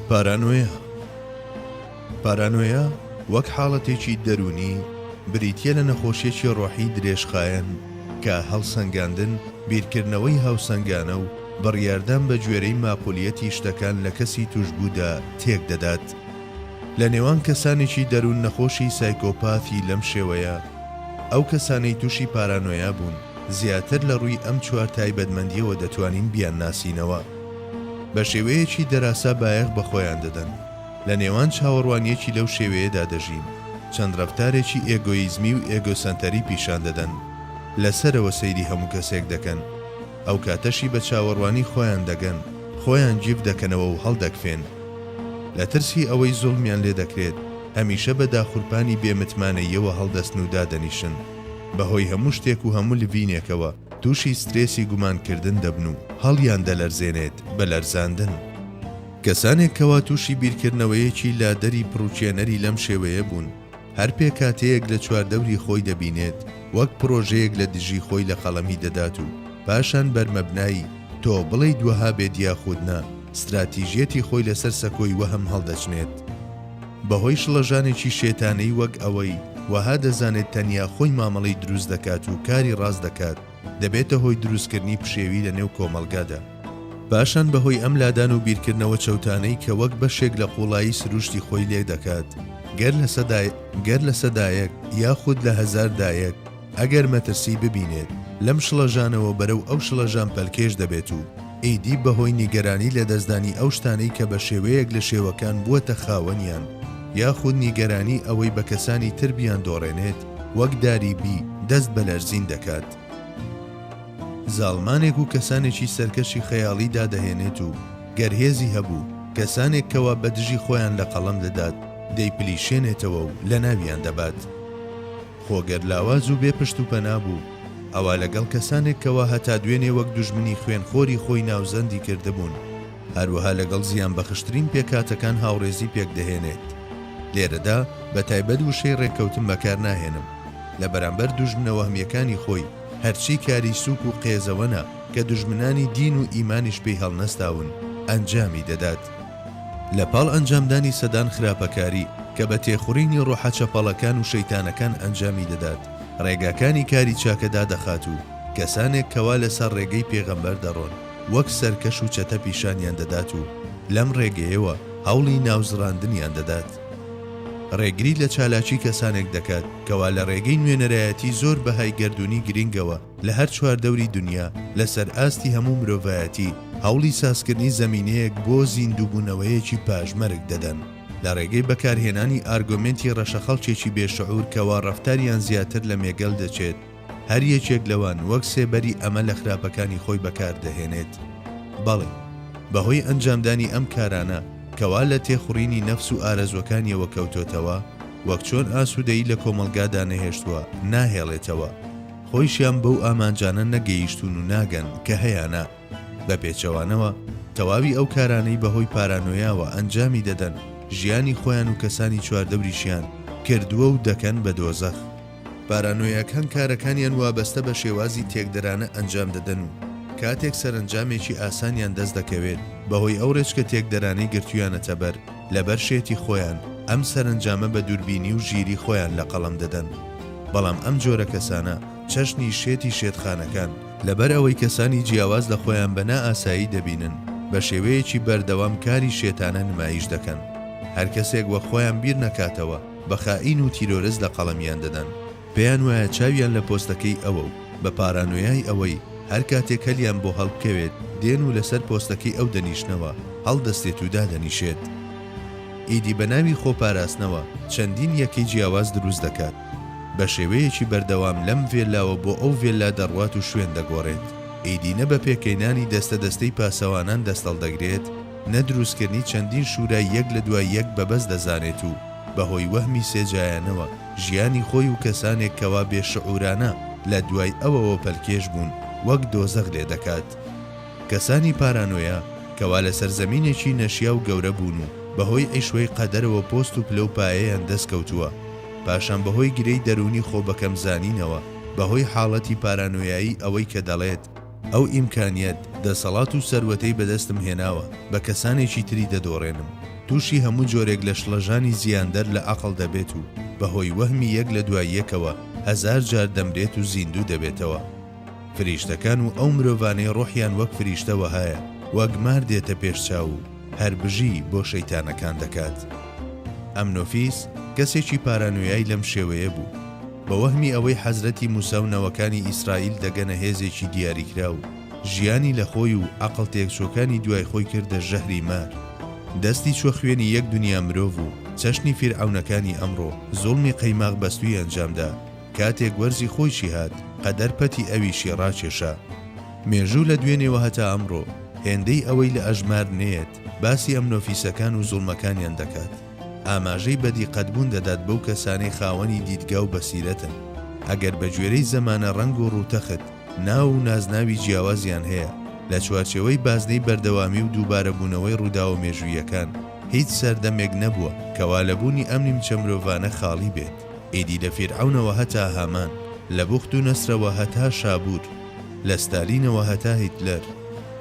پارانۆیا پارانۆیا وەک حاڵەتێکی دەروونی بریتییە لە نەخۆشییەکی ڕۆحی درێژخایەن کە هەڵسەنگاندن، بیرکردنەوەی هاوسەنگانە و بڕیاردان بە گوێرەی ماقولیەتی شتەکان لە کەسی تووشبوودا تێکدەدات. لە نێوان کەسانێکی دەروون نەخۆشی سایکۆپاثی لەم شێوەیە، ئەو کەسانەی تووشی پارانۆیا بوون زیاتر لە ڕووی ئەم چوار تایبەتمەندییەوە دەتوانین بیانناسینەوە. بە شێوەیەکی دەراسا بایەخ بە خۆیان دەدەن، لە نێوان چاوەڕوانییەکی لەو شێوەیەدا دەژین، چەند ڕەفتارێکی ئێگۆیزمی و ئێگۆسەنتەری پیشان دەدەن، لە سەرەوە سەیری هەموو کەسێک دەکەن، ئەو کاتەشی بە چاوەڕوانی خۆیان دەگەن، خۆیان گیڤ دەکەنەوە و هەڵدەکفێن. لە ترسی ئەوەی زوڵمیان لێ دەکرێت، هەمیشە بە داخورپانی بێ متمانەییەوە هەڵدەستن و دادەنیشن. بە هۆی هەموو شتێک و هەموو لڤینێکەوە تووشی سترێسی گومانکردن دەبن و هەڵیان دەلەرزێنێت بە لەرزاندن. کەسانێک کەوا تووشی بیرکردنەوەیەکی لادەری پڕوکێنەری لەم شێوەیە بوون، هەر پێکهاتەیەک لە چواردەوری خۆی دەبینێت وەک پڕۆژەیەک لە دژی خۆی لە قەڵەمی دەدات و پاشان بەرمەبنای تۆ بڵێیت وەها بێت یاخود نا، ستراتیژیەتی خۆی لەسەر سەکۆی وەهم هەڵدەچنێت. بەهۆی شڵەژانێکی شێتانەی وەک ئەوەی وەها دەزانێت تەنیا خۆی مامەڵەی دروست دەکات و کاری ڕاست دەکات، دەبێتە هۆی دروستکردنی پشێوی لە نێو کۆمەڵگادا. پاشان بەهۆی ئەم لادان و بیرکردنەوە چەوتانەی کە وەک بەشێک لە قوڵایی سروشتی خۆی لێدەکات، گەر لە سەدا گەر لە سەدایەک یاخود لە هەزاردایەک ئەگەر مەترسی ببینێت، لەم شڵەژانەوە بەرەو ئەو شڵەژان پەلکێش دەبێت و ئیدی بەهۆی نیگەرانی لەدەستدانی ئەو شتانەی کە بە شێوەیەک لە شێوەکان بووەتە خاوەنیان یاخود نیگەرانی ئەوەی بە کەسانی تر بیاندۆڕێنێت وەک داری بی دەست بە لەرزین دەکات. زاڵمانێک و کەسانێکی سەرکەشی خەیاڵی دادەهێنێت و گەر هێزی هەبوو کەسانێک کەوا بە دژی خۆیان لە قەڵەم دەدات دەیپلیشێنێتەوە و لەناویان دەبات. خۆ گەر لاواز و بێ پشت و پەنا بوو ئەوا لەگەڵ کەسانێک کەوا هەتا دوێنێ وەک دوژمنی خوێنخۆری خۆی ناوزەندی کردبوون، هەروەها لەگەڵ زیانبەخشترین پێکهاتەکان هاوڕێزی پێکدەهێنێت. لێرەدا بە تایبەت وشەی ڕێککەوتن بەکار ناهێنم. لە بەرامبەر دوژمنە وەهمیەکانی خۆی هەرچی کاری سووک و قێزەوەنە کە دوژمنانی دین و ئیمانیش پێی هەڵنەستاون ئەنجامی دەدات. لە پاڵ ئەنجامدانی سەدان خراپەکاری کە بە تێخوڕینی ڕۆحە چەپەڵەکان و شەیتانەکان ئەنجامی دەدات، ڕێگاکانی کاری چاکە دادەخات و کەسانێک کەوا لەسەر ڕێگەی پێغەمبەر دەڕۆن وەک سەرکەش و چەتە پیشانیان دەدات و لەم ڕێگەیەوە هەوڵی ناوزڕاندنیان دەدات. ڕێگری لە چالاکی کەسانێک دەکات کەوا لە ڕێگەی نوێنەرایەتی زۆر بەهای گەردوونی گرینگەوە لە هەر چواردەوری دونیا لە سەر ئاستی هەموو مرۆڤایەتی هەوڵی سازکردنی زەمینەیەک بۆ زیندووبوونەوەیەکی پاش مەرگ دەدەن لە ڕێگەی بەکارهێنانی ئارگۆمێنتی ڕەشەخەڵکێکی بێ شعور کەوا ڕەفتاریان زیاتر لە مێگەل دەچێت هەر یەکێک لەوان وەک سێبەری ئەمە لە خراپەکانی خۆی بەکار دەهێنێت. بەڵێ، بەهۆی ئەنجامدانی ئەم کارانە کەوا لە تێخوڕینی نەفس و ئارەزوەکانیەوە کەوتۆتەوە، وەک چۆن ئاسوودەیی لە کۆمەڵگادا نەهێشتووە، ناهێڵێتەوە. خۆیشیان بەو ئامانجانە نەگەیشتوون و ناگەن کە هەیانە. بە پێچەوانەوە، تەواوی ئەو کارانەی بەهۆی پارانۆیاوە ئەنجامی دەدەن، ژیانی خۆیان و کەسانی چواردەوریشیان کردووە و دەکەن بە دۆزەخ. پارانۆیاکان کارەکانیان وابەستە بە شێوازی تێکدەرانە ئەنجام دەدەن و کاتێک سەرەنجامێکی ئاسانیان دەست دەکەوێت بەهۆی ئەو ڕێچکە تێکدەرانەی گرتویانەتە بەر لەبەر شێتی خۆیان ئەم سەرەنجامە بە دووربینی و ژیری خۆیان لە قەڵەم دەدەن بەڵام ئەم جۆرە کەسانە چەشنی شێتی شێتخانەکان لەبەر ئەوەی کەسانی جیاواز لە خۆیان بە نا ئاسایی دەبینن بە شێوەیەکی بەردەوام کاری شێتانە نمایش دەکەن هەر کەسێک وەک خۆیان بیر نەکاتەوە بە خائین و تیرۆرست لە قەڵەمیان دەدەن. پێیان وایە چاویان لە پۆستەکەی ئەوە و بە پارانۆیای ئەوەی هەر کاتێک هەلیان بۆ هەڵبکەوێت دێن و لەسەر پۆستەکەی ئەو دەنیشنەوە، هەڵدەستێت و دادەنیشێت. ئیدی بە ناوی خۆپاراستنەوە چەندین یەکەی جیاواز دروست دەکات. بە شێوەیەکی بەردەوام لەم ڤێللاوە بۆ ئەو ڤێللا دەڕوات و شوێن دەگۆڕێت. ئیدی نە بە پێکهێنانی دەستە دەستەی پاسەوانان دەستهەڵدەگرێت، نە دروستکردنی چەندین شورای یەک لە دوای یەک بە بەس دەزانێت و بە هۆی وەهمی سێجایانەوە ژیانی خۆی و کەسانێک کەوا بێ شعورانە لە دوای ئەوەوە پەلکێش بوون وەک دۆزەخ لێ دەکات. کەسانی پارانۆیا کەوا لە سەرزەمینێکی نەشیاو گەورە بوون و بە هۆی عیشوەی قەدەرەوە پۆست و پلە و پایەیان دەست کەوتووە پاشان بە هۆی گرێی دەروونی خۆ بەکەم زانینەوە بە هۆی حاڵەتی پارانۆیایی ئەوەی کە دەڵێت ئەو ئیمکانیەت، دەسەڵات و سەروەتەی بەدەستم هێناوە، بە کەسانێکی تری دەدۆڕێنم. تووشی هەموو جۆرێک لە شڵەژانی زیاندەر لە عەقڵ دەبێت و بە هۆی وەهمی یەک لە دوای یەکەوە هەزارجار دەمرێت و زیندوو دەبێتەوە. فریشتەکان و ئەو مرۆڤانەی ڕۆحیان وەک فریشتە وەهایە، وەک مار دێتە پێش چاو و هەر بژی بۆ شەیتانەکان دەکات. ئەمنۆفیس کەسێکی پارانۆیای لەم شێوەیە بوو. بە وەهمی ئەوەی حەزرەتی موسا و نەوەکانی ئیسرائیل دەگەنە هێزێکی دیاریکراو، ژیانی لە خۆی و عەقڵ تێکچووەکانی دوای خۆی کردە ژەهری مار. دەستی چووە خوێنی یەک دونیا مرۆڤ و چەشنی فیرعەونەکانی ئەمڕۆ زوڵمی قەیماغ بەستووی ئەنجامدا. کاتێک وەرزی خۆیشی هات، قەدەر پەتی ئەویشی ڕاکێشا. مێژوو لە دوێنێوە هەتا ئەمڕۆ، هێندەی ئەوەی لە ئەژمار نەیەت، باسی ئەمنۆفیسەکان و زوڵمەکانیان دەکات. ئاماژەی بە دیقەتبوون دەدات بەو کەسانەی خاوەنی دیدگا و بەسیرەتن. ئەگەر بە گوێرەی زەمانە ڕەنگ و ڕووتەخت، ناو و نازناوی جیاوازیان هەیە، لە چوارچێوەی بازنەی بەردەوامی و دووبارەبوونەوەی ڕووداوە مێژووییەکان، هیچ سەردەمێک نەبووە، کەوا لە بوونی ئەم نیمچە مرۆڤانە خاڵی بێت. ئیدی لە فیرعەونەوە هەتا هامان، لە بوخت و نەسرەوە هەتا شابوور، لە ستالینەوە هەتا هیتلەر،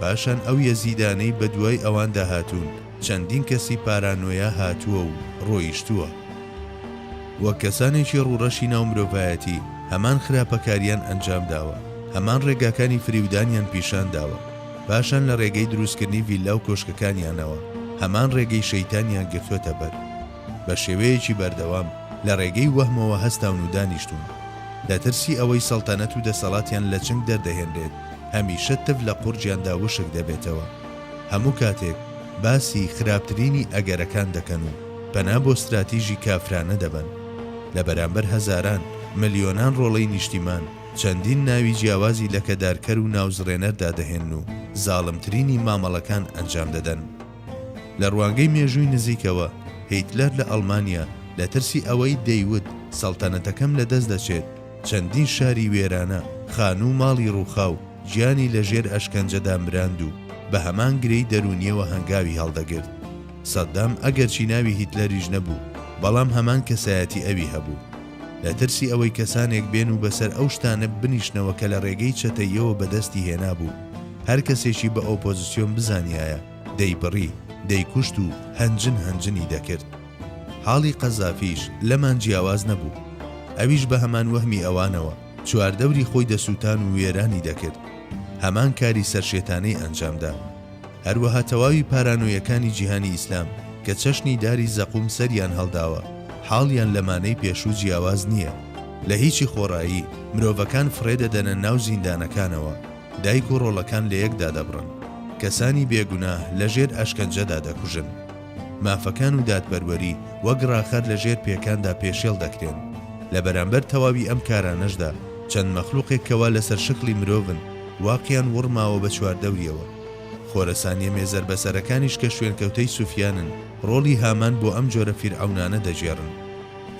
پاشان ئەو یەزیدانەی بە دوای ئەواندا هاتوون، چەندین کەسی پارانۆیا هاتووە و ڕۆیشتووە. وەک کەسانێکی ڕووڕەشی ناو مرۆڤایەتی هەمان خراپەکاریان ئەنجام داوە، هەمان ڕێگاکانی فریودانیان پیشان داوە، پاشان لە ڕێگەی دروستکردنی ڤیللا و کۆشکەکانیانەوە هەمان ڕێگەی شەیتانیان گرتووەتە بەر. بە شێوەیەکی بەردەوام لە ڕێگەی وەهمەوە هەستاون و دانیشتوون. لە ترسی ئەوەی سەڵتەنەت و دەسەڵاتیان لە چنگ دەردەهێنرێت، هەمیشە تف لە قوڕگیاندا وشک دەبێتەوە. هەموو کاتێک باسی خراپترینی ئەگەرەکان دەکەن و پەنا بۆ ستراتیژی کافرانە دەبەن. لە بەرامبەر هەزاران، ملیۆنان ڕۆڵەی نیشتیمان، چەندین ناوی جیاوازی لەکەدارکەر و ناوزڕێنەر دادەهێنن و زاڵمترینی مامەڵەکان ئەنجام دەدەن. لە ڕوانگەی مێژووی نزیکەوە، هیتلەر لە ئەڵمانیا لە ترسی ئەوەی دەیوت سەڵتەنەتەکەم لە دەست دەچێت، چەندین شاری وێرانە، خانوو و ماڵی ڕووخاو، گیانی لە ژێر ئەشکەنجەدا مراند و بە هەمان گرێی دەروونییەوە هەنگاوی هەڵدەگرت. سەدام ئەگەرچی ناوی هیتلەریش نەبوو، بەڵام هەمان کەسایەتی ئەوی هەبوو. لە ترسی ئەوەی کەسانێک بێن و بەسەر ئەو شتانە بنیشنەوە کە لە ڕێگەی چەتەییەوە بەدەستی هێنابوو، هەر کەسێکی بە ئۆپۆزسیۆن بزانیایە، دەیبڕی، دەیکوشت و هەنجن هەنجنی دەکرد. حاڵی قەزافیش لەمان جیاواز نەبوو. ئەویش بە هەمان وەهمی ئەوانەوە، چواردەوری خۆی دەسووتان و وێرانی دەکرد. هەمان کاری سەرشێتانەی ئەنجامدا. هەروەها تەواوی پارانۆیەکانی جیهانی ئیسلام کە چەشنی داری زەقوم سەریان هەڵداوە، حاڵیان لەمانەی پێشوو جیاواز نییە. لە هیچی خۆڕایی، مرۆڤەکان فڕێدەدەنە ناو زیندانەکانەوە. دایک و ڕۆڵەکان لەیەک دادەبڕن، کەسانی بێ گوناه لە ژێر ئەشکەنجەدا دەکوژن. مافەکان و دادپەروەری وەک ڕاخەر لە ژێر پێکاندا پێشێڵ دەکرێن. لە بەرامبەر تەواوی ئەم کارانەشدا چەند مەخلوقێک کەوا لەسەر شکڵی مرۆڤن واقیان وڕماوە بە چواردەوریەوە. خۆرەسانیە مێزەربەسەرەکانیش کە شوێنکەوتەی سوفیانن ڕۆڵی هامان بۆ ئەم جۆرە فیرعەونانە دەگێڕن.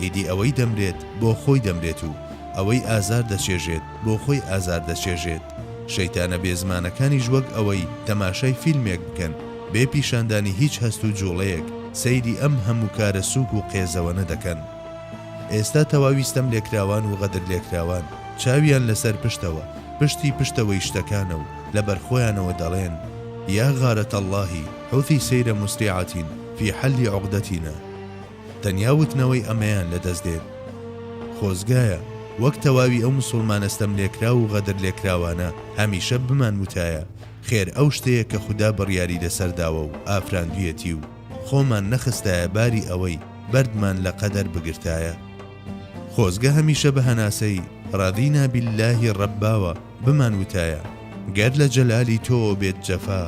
ئیدی ئەوەی دەمرێت بۆ خۆی دەمرێت و ئەوەی ئازار دەچێژێت بۆ خۆی ئازار دەچێژێت. شەیتانە بێزمانەکانیش وەک ئەوەی تەماشای فیلمێک بکەن، بێ پیشاندانی هیچ هەست و جوڵەیەک سەیری ئەم هەموو کارە سووک و قێزەوەنە دەکەن. ئێستا تەواوی ستەملێکراوان و غەدرلێکراوان چاویان لەسەر پشتەوە، پشتی پشتەوەی شتەکانە و لەبەرخۆیانەوە دەڵێن، یا غارە اللە حوثی سیر مسرعە فی حل عقدتنا. تەنیا وتنەوەی ئەمەیان لەدەست دێت. خۆزگایە وەک تەواوی ئەو مسوڵمانە ستەملێکراو و غەدرلێکراوانە هەمیشە بمان وتایە خێر ئەو شتەیە کە خودا بڕیاری لەسەر داوە و ئافراندویەتی و خۆمان نەخستایە باری ئەوەی بەردمان لە قەدەر بگرتایە. خۆزگە هەمیشە بە هەناسەی، رضینا باللە ربا، وە بمان وتایە گەر لە جەلالی تۆوە بێت جەفا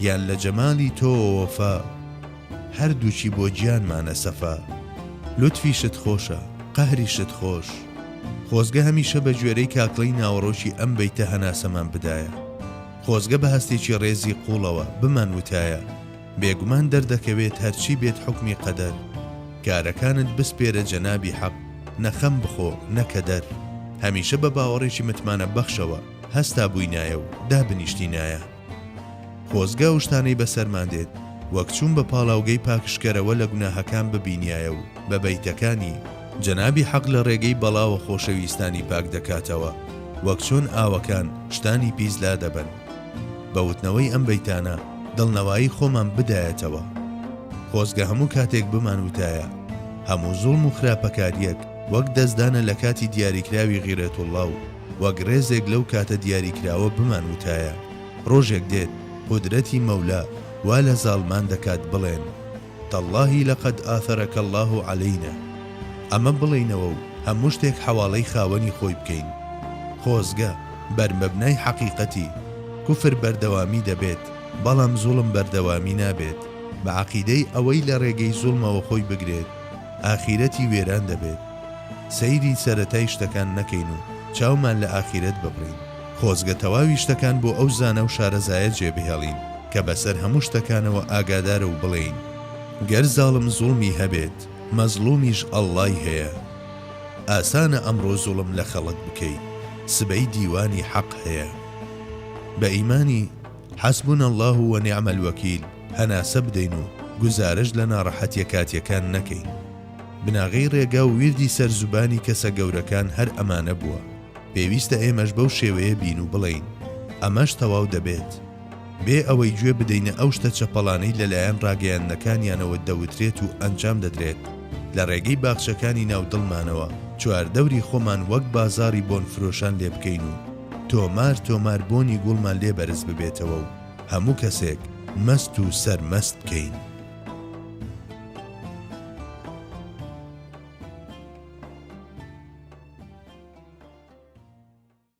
یان لە جەمالی تۆوە وەفا، هەردووکی بۆ گیانمانە سەفا. لوتفیشت خۆشە، قەهریشت خۆش. خۆزگە هەمیشە بە گوێرەی کاکڵەی ناوەڕۆکی ئەم بەیتە هەناسەمان بدایە. خۆزگە بە هەستێکی ڕێزی قووڵەوە بمان وتایە، بێگومان دەردەکەوێت هەرچی بێت حوکمی قەدەر. کارەکانت بسپێرە جەنابی حەق، نە خەم بخۆ، نە کەدەر. هەمیشە بە باوەڕێکی متمانە بەخشەوە هەستابووینایە و دابنیشتینایە. خۆزگە ئەو شتانەی بەسەرمان دێت وەک چوون بە پاڵاوگەی پاکژکەرەوە لە گوناهەکان ببینیایە و بە بەیتەکانی، جەنابی حەق لە ڕێگەی بەڵاوە خۆشەویستانی پاک دەکاتەوە وەک چۆن ئاوەکان شتانی پیس لادەبەن. بە وتنەوەی ئەم بەیتانە دڵنەوایی خۆمان بدایەتەوە. خۆزگە هەموو کاتێک بمانوتایە هەموو زوڵم و خراپەکارییەک وەک دەستدانە لە کاتی دیاریکراوی غیرەتوڵڵا و وەک ڕێزێک لەو کاتە دیاریکراوە بمانوتایە ڕۆژێک دێت قودرەتی مەولا وا لە زاڵمان دەکات بڵێن تاللە لقد آثرک اللە علینا ئەمە بڵێینەوە و هەموو شتێک حەواڵەی خاوەنی خۆی بکەین. خۆزگە، بەرمەبنای حەقیقەتی، کوفر بەردەوامی دەبێت، بەڵام زوڵم بەردەوامی نابێت، بە عەقیدەی ئەوەی لە ڕێگەی زوڵمەوە خۆی بگرێت، ئاخیرەتی وێران دەبێت. سەیری سەرەتای شتەکان نەکەین و چاومان لە ئاخیرەت ببڕین. خۆزگە تەواوی شتەکان بۆ ئەو زانا و شارەزایە جێبهێڵین کە بەسەر هەموو شتەکانەوە ئاگادارە و بڵێین، گەر زاڵم زوڵمی هەبێت، مەزڵومیش ئەڵڵای هەیە. ئاسانە ئەمڕۆ زوڵم لە خەڵک بکەی، سبەی دیوانی حەق هەیە. بە ئیمانی، حسبنا اللە و نعم الوکیل، هەناسە بدەین و گوزارشت لە ناڕەحەتیە کاتیەکان نەکەین. بناغەی ڕێگا و ویردی سەر زوبانی کەسە گەورەکان هەر ئەمانە بووە. پێویستە ئێمەش بەو شێوەیە بین و بڵێین، ئەمەش تەواو دەبێت. بێ ئەوەی گوێ بدەینە ئەو شتە چەپەڵانەی لەلایەن ڕاگەیاندنەکانیانەوە دەوترێت و ئەنجام دەدرێت، لە ڕێگەی باخچەکانی ناو دڵمانەوە چواردەوری خۆمان وەک بازاڕی بۆنفرۆشان لێ بکەین و تۆمار تۆمار بۆنی گوڵمان لێ بەرز ببێتەوە و هەموو کەسێک مەست و سەرمەست بکەین.